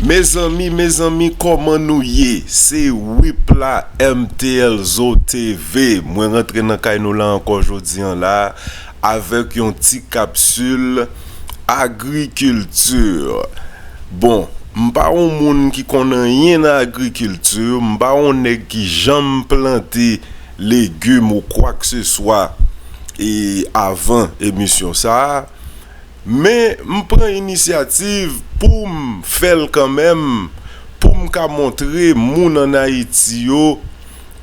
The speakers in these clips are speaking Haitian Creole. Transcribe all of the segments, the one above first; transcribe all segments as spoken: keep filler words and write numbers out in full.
Mezanmi, mezanmi, kòman nou ye? Se Whip la, M T L Zo T V. Mwen rantre nan kay nou la ankò jodi an la avèk yon ti kapsil agrikilti. Bon, m pa yon moun ki konn anyen nan agrikilti, m pa yon nèg ki janm plante legim ou kwakseswa e avan emisyon sa a. Men m pran inisyativ pou m fè l kanmenm, pou m ka montre moun ann Ayiti yo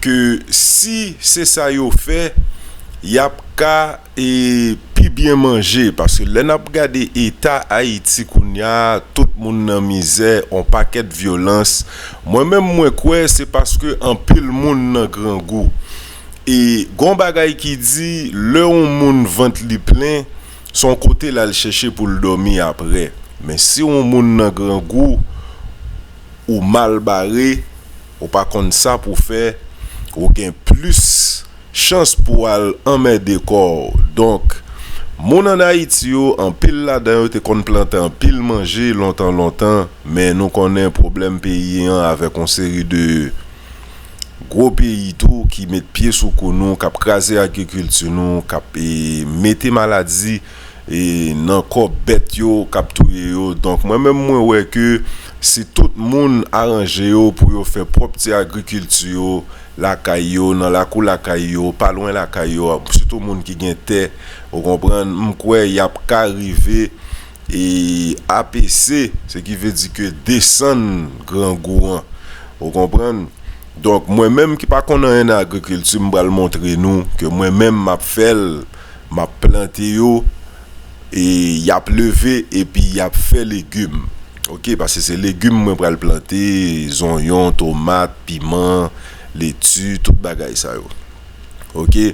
ke si se sa yo fè, y ap ka e pi byen manje. Paske lè n ap gade eta Ayiti kounye a, tout moun nan mizè, on pakèt vyolans. Mwen menm, mwen kwè se paske anpil moun nan grangou. E gon bagay ki di, lè yon moun vant li plen, se yon kote l al chèche pou l dòmi apre. Men si yon moun nan grangou, ou mal bare, ou pa konn sa pou fè, ou gen plis chans pou al anmède kò w. Donk, moun ann Ayiti yo, anpil ladan yo te konn plante anpil manje lontan, lontan, men nou konnen pwoblèm peyi an avèk yon seri de gwo peyi tou ki met pye sou kou nou, k ap kraze agrikilti nou, k ap, e, mete maladi, e, nan kò bèt yo, k ap touye yo. Donk, mwen menm, mwen wè ke si tout moun aranje yo pou yo fè pwòp ti agrikilti yo lakay yo, nan lakou lakay yo, pa lwen lakay yo, sitou moun ki gen tè, ou konprann, m kwè y ap ka rive e apese, se ki vle di ke desann grangou an. Ou konprann? Donk, mwen menm ki pa konn anyen nan agrikilti, m pral montre nou ke mwen menm m ap fè l, m ap plante yo, e y ap leve epi y ap fè legim. Oke, paske se legim mwen pral plante, zonyon, tomat, piman, leti, tout bagay sa yo. Oke?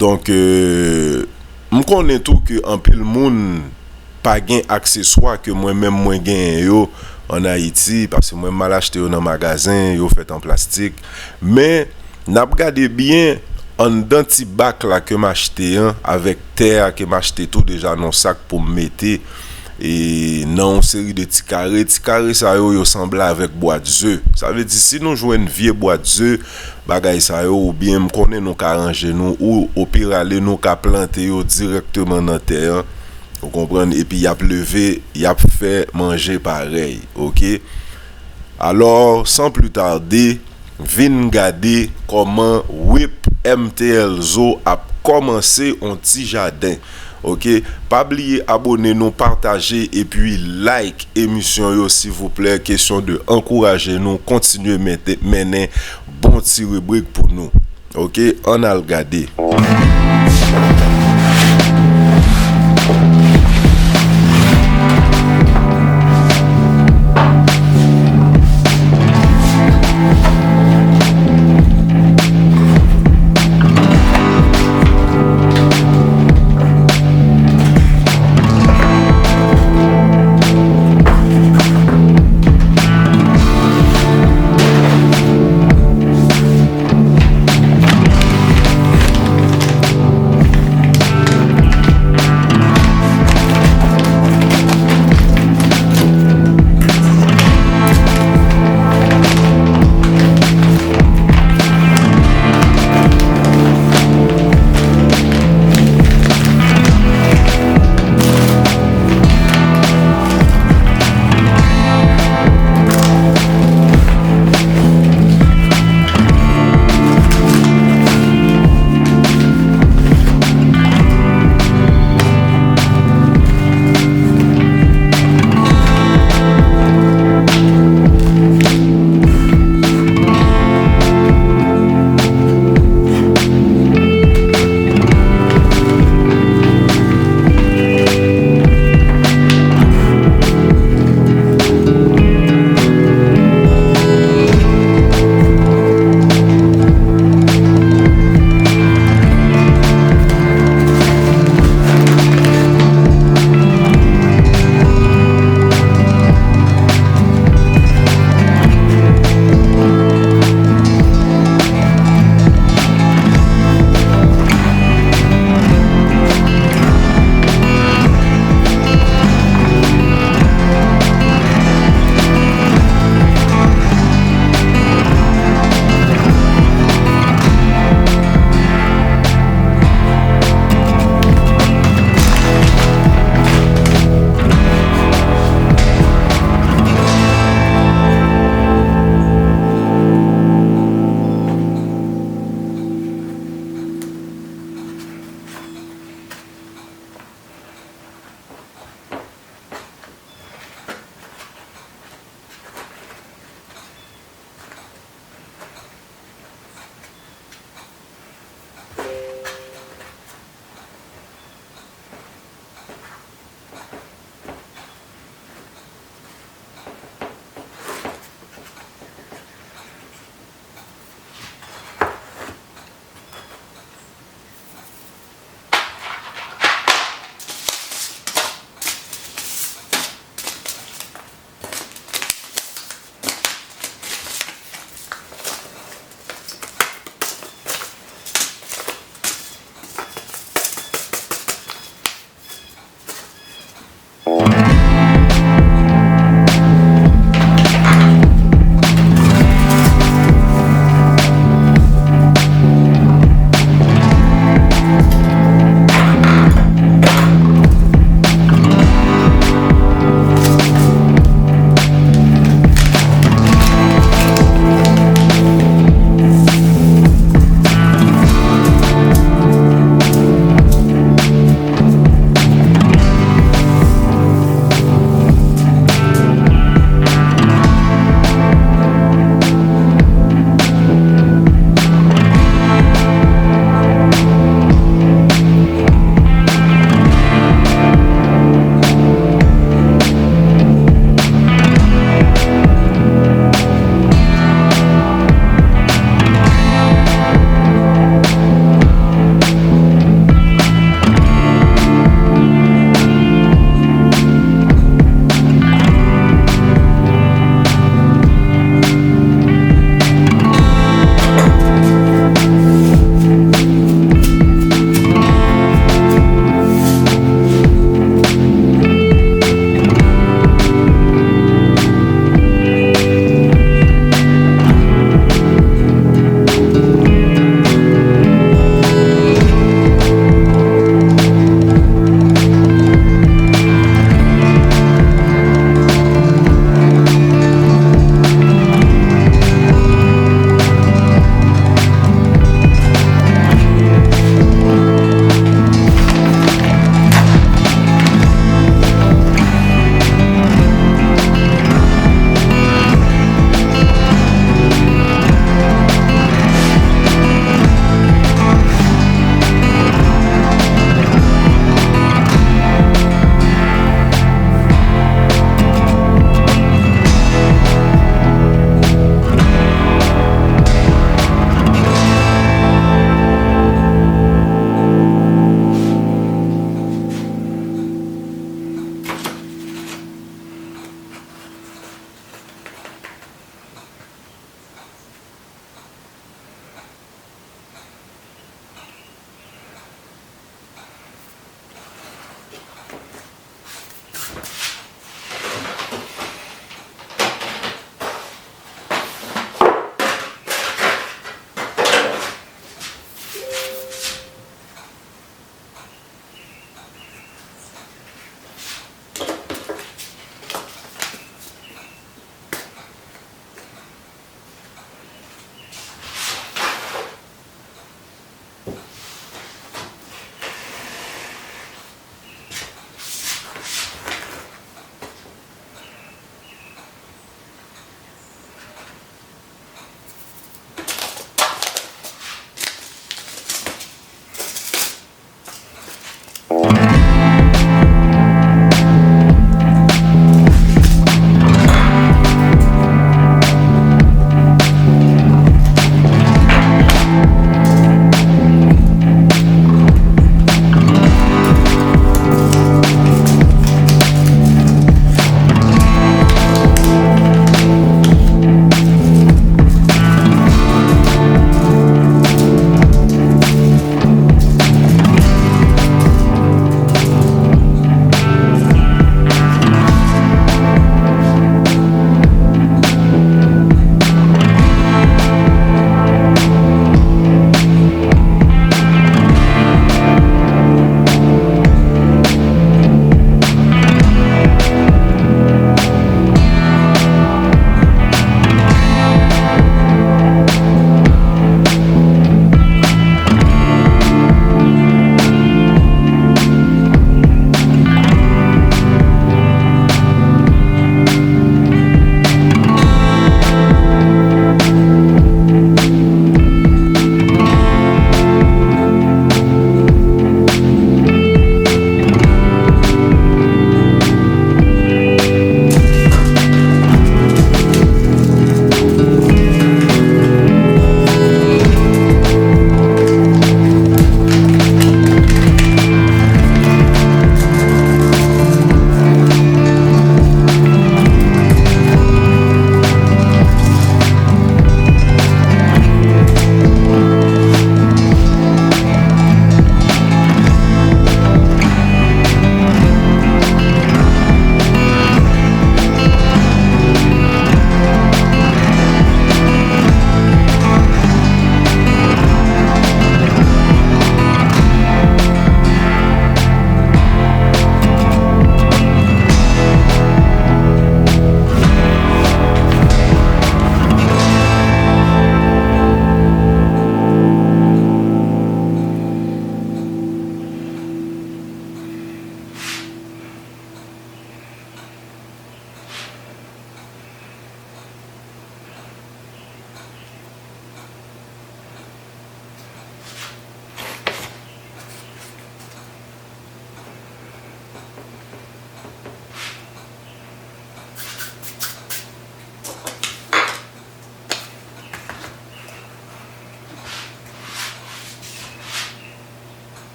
Donk, euh, m konnen tou ke anpil moun pa gen akseswa ke mwen menm mwen genyen yo ann Ayiti, paske mwen m al achte yo nan magazen, yo fèt an plastik. Men, n ap gade byen anndan ti bak la ke m achte an, avèk tè a ke m achte tou deja nan sak pou m mete, e nan yon seri de ti kare. Ti kare sa yo, yo sanble avèk bwat ze. Sa vle di, si nou jwenn vye bwat ze, bagay sa yo, oubyen m konnen nou ka ranje nou, ou opirale nou ka plante yo dirèkteman nan tè an. Ou konprann? Epi y ap leve, y ap fè manje parèy, oke? Alò, san pli tade, vin gade kòman Whip M T L Zo ap kòmanse on ti jaden, oke? Pa bliye abone nou, pataje, epi like emisyon yo, silvouplè. Kesyon de ankouraje nou, kontinye mete-, mennen bon ti ribrik pou nou. Oke, ann al gade.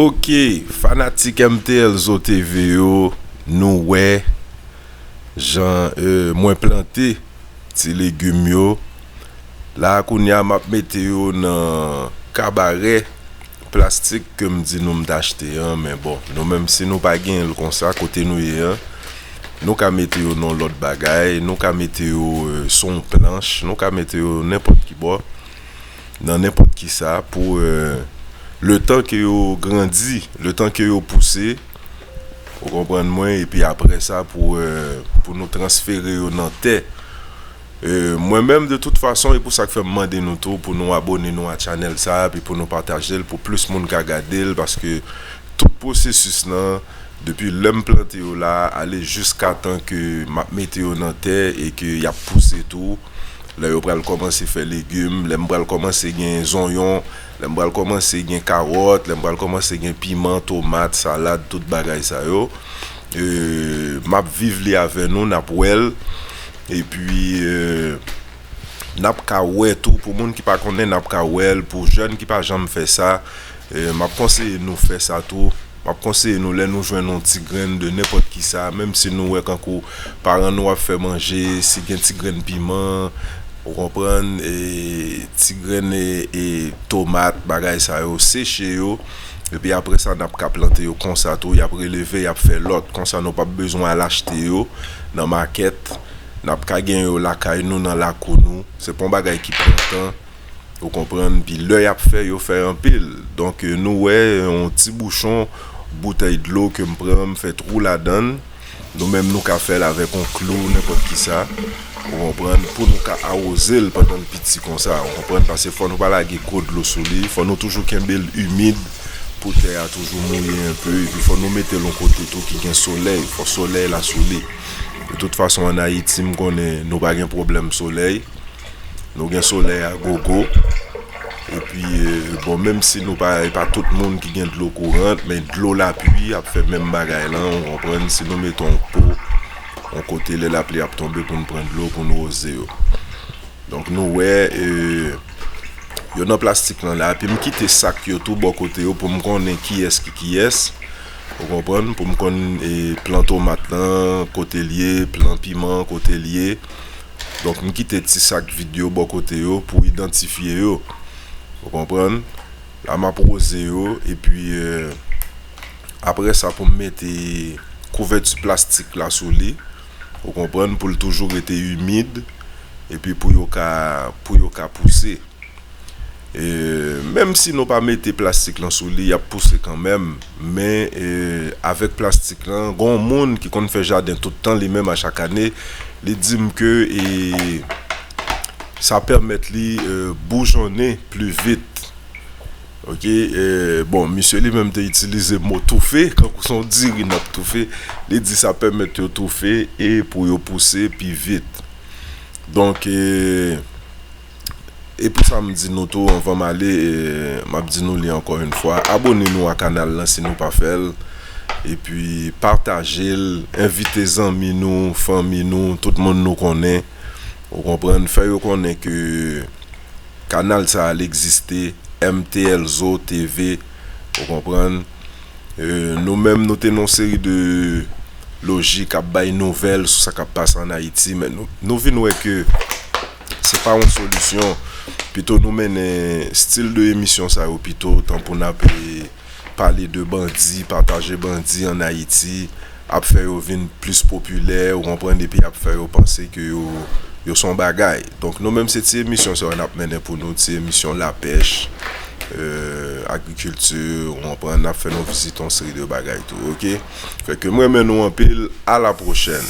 Ok, fanatik M T L Zo T V yo, nou wè jan, euh, mwen plante ti legim yo. La, kounye a, m ap mete yo nan kabarè plastik ke m di nou m t achte an, men bon, nou menm, si nou pa genyen l konsa, kote nou ye an, nou ka mete yo nan lòt bagay, nou ka mete yo, euh, sou yon planch, nou ka mete yo nenpòt ki bò, nan nenpòt ki sa, pou, euh, letan ke yo grandi, letan ke yo pouse, ou konprann mwen, epi apre sa, pou, euh, pou nou transfere yo nan tè. Euh, mwen menm, de tout fason, e pou sa k fè m mande nou tou, pou nou abone nou a channel sa, epi pou nou pataje l, pou plis moun ka gade l, paske tout pwosesis lan, depi lè m plante yo la, ale jiska tan ke m ap mete yo nan tè e ke y ap pouse tou, lè yo pral kòmanse fè legim, lè m pral kòmanse gen zonyon, lè m pral kòmanse gen kawòt, lè m pral kòmanse gen piman, tomat, salad, tout bagay sa yo. Euh, m ap viv li avè nou, n ap wè l. Epi, euh, n ap ka wè tou, pou moun ki pa konnen, n ap ka wè l, pou jèn ki pa janm fè sa, euh, m ap konseye nou fè sa tou. M ap konseye nou, lè nou jwenn yon ti grenn de nenpòt ki sa, menm si nou wè kankou paran nou ap fè manje, si gen ti grenn piman, ou konprann, e ti grenn, e, e tomat, bagay sa yo, seche yo, epi apre sa, n ap ka plante yo konsa tou, y ap releve, y ap fè lòt, konsa nou p ap bezwen al achte yo nan makèt, n ap ka gen yo lakay nou, nan lakou nou, se pa yon bagay ki pran tan. Ou konprann? Pi lè y ap fè, yo fè anpil. Donk, euh, nou wè yon ti bouchon boutèy dlo ke m pran, m fè twou ladan l. Nou menm, nou ka fè l avèk yon klou, nenpòt ki sa. Ou konprann? Pou nou ka awoze l pandan l piti konsa. Ou konprann? Paske fò nou pa lage gwo dlo sou li. Fò nou toujou kenbe l imid pou tè a toujou mouye enpe. Epi fò nou mete l yon kote tou ki gen solèy. Fò solèy la sou li. De tout fason, ann Ayiti, m konnen nou pa gen pwoblèm solèy. Nou gen solèy a gogo. Epi, euh, bon, menm si nou pa, e pa tout moun ki gen dlo kourant, men dlo lapli ap fè menm bagay lan, ou konprann, si nou mete yon po, yon kote lè lapli ap tonbe pou n pran dlo, pou n woze yo. Donk, nou wè, euh, yo nan plastik lan la, epi m kite sak yo tou bò kote yo pou m konnen kiyès ki kiyès. Ou konprann? Pou m konn, e, plan tomat lan, kote l ye, plan piman, kote l ye. Donk, m kite ti sak vid yo bò kote yo pou idantifye yo. Ou konprann? La, m ap woze yo, epi, euh, apre sa, pou m mete kouvèti plastik la sou li, ou konprann, pou l toujou rete imid, epi pou yo ka, pou yo ka pouse. E, menm si nou pa mete plastik lan sou li, y ap pouse kanmenm. Men, e, avèk plastik lan, gen yon moun ki konn fè jaden tout tan, li menm a chak ane, li di m ke, e, sa pèmèt li, e, boujonnen pli vit. Ok, e, bon, misye li menm te itilize mo toufe, kankou se yon diri n ap toufe. Li di sa pèmèt yo toufe e pou yo pouse pi vit. Donk, e, e pou sa m di nou tou, anvan m ale, e, m ap di nou li ankò yon fwa, abone nou a kanal lan si nou pa fè l. Epi pataje l, envite zanmi nou, fanmi nou, tout moun nou konnen. Ou konprann, fè yo konnen ke kanal sa a, l egziste, M T L Zo T V, ou konprann. E, nou menm, nou te nan yon seri de lojik ap bay nouvèl sou sa k ap pase ann Ayiti, men nou, nou vin wè ke se pa yon solisyon. Pito nou mennen stil de emisyon sa yo pito, tan pou n ap, e, pale de bandi, pataje bandi ann Ayiti, ap fè yo vin plis popilè, ou konprann, epi ap fè yo panse ke yo, yo se yon bagay. Donk, nou menm, se ti emisyon sa yo n ap mennen pou nou, ti emisyon lapèch, e, agrikilti, ou konprann, n ap fè nou vizite yon seri de bagay tou, ok? Fè ke m renmen nou anpil, a la pwochèn.